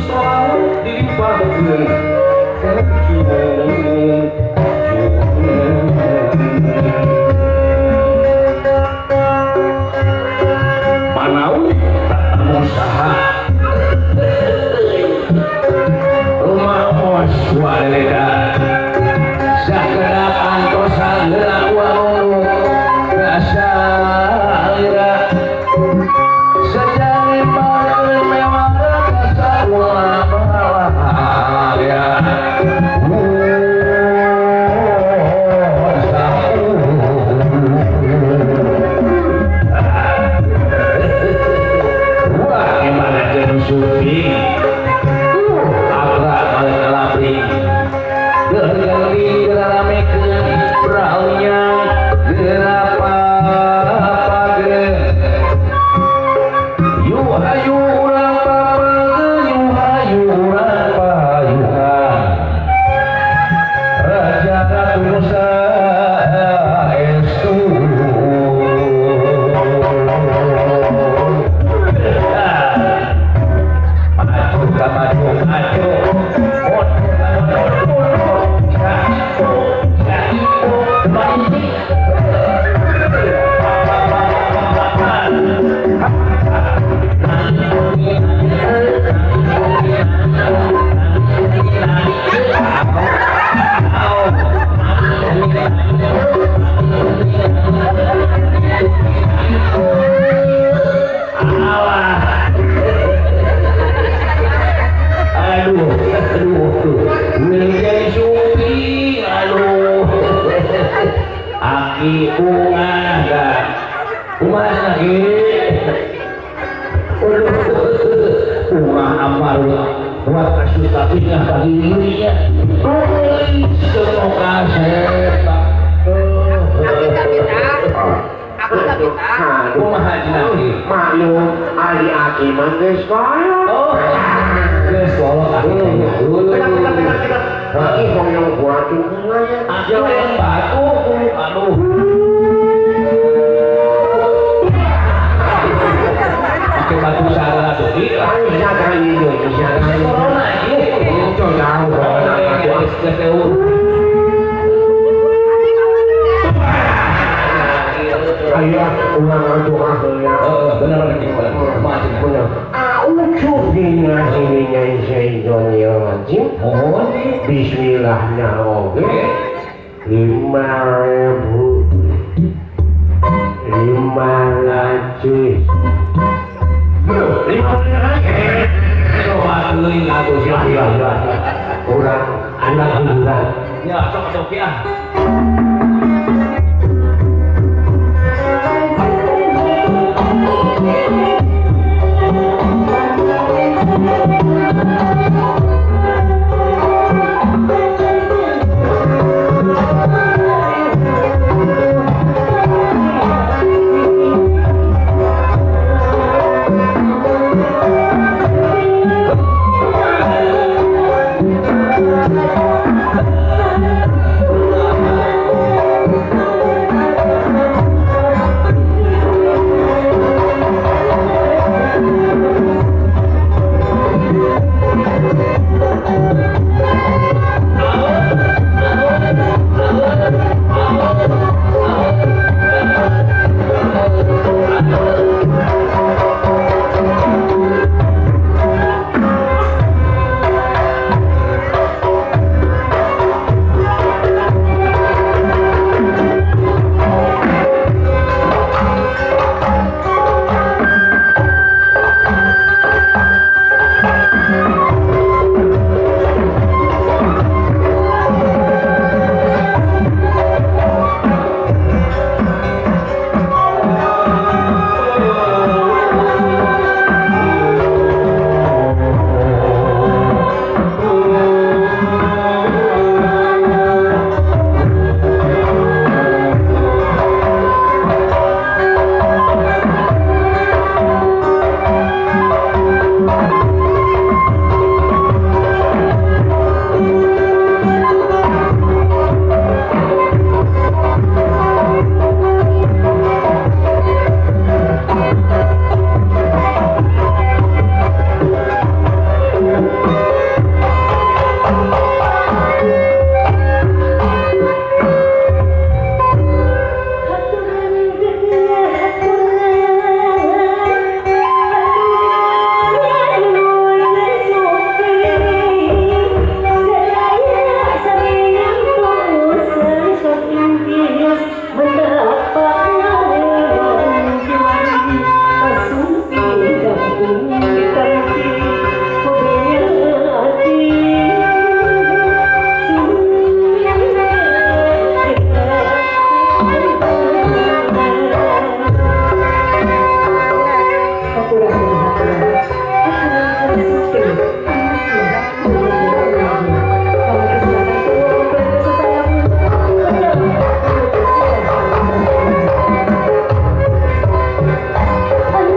selalu dilimpahkeun ka cucuna. Manawi tak temu saha rumaos waleda sakedap antosan heula wangun rasa lira sejari paling mewah rasa ya. Wah, gimana jadi syuting abra balik labring geli ramekeun braunya gerapa yu hayu urang papageun yu hayu urang payuhan raja ratu Nusa estu. Maju maju aduh, aduh, menjadi supi, aduh, aki bunga, kumaha lagi, aduh, bunga amar, buat kasus tapi nggak bagi dirinya, tulis semoga setan. Aku tak minta, kumaha lagi, maklum, ali aki mah geus kolot. Oh, geus kolot aki teh. Aki hoyong batu kumaha? Aki hoyong batu, aduh. Pakai batu sarana deui. Ayo jaga Indonesia. Corona ieu. Itu jauh corona. Ayo ulang doa heula. Heeh, bener bener. A'udzu billahi minasyaitonir rajim. Mohon bismillahnya oge. 5.500. Urang anak hiburan. Ya, sok sok ya. Hatur.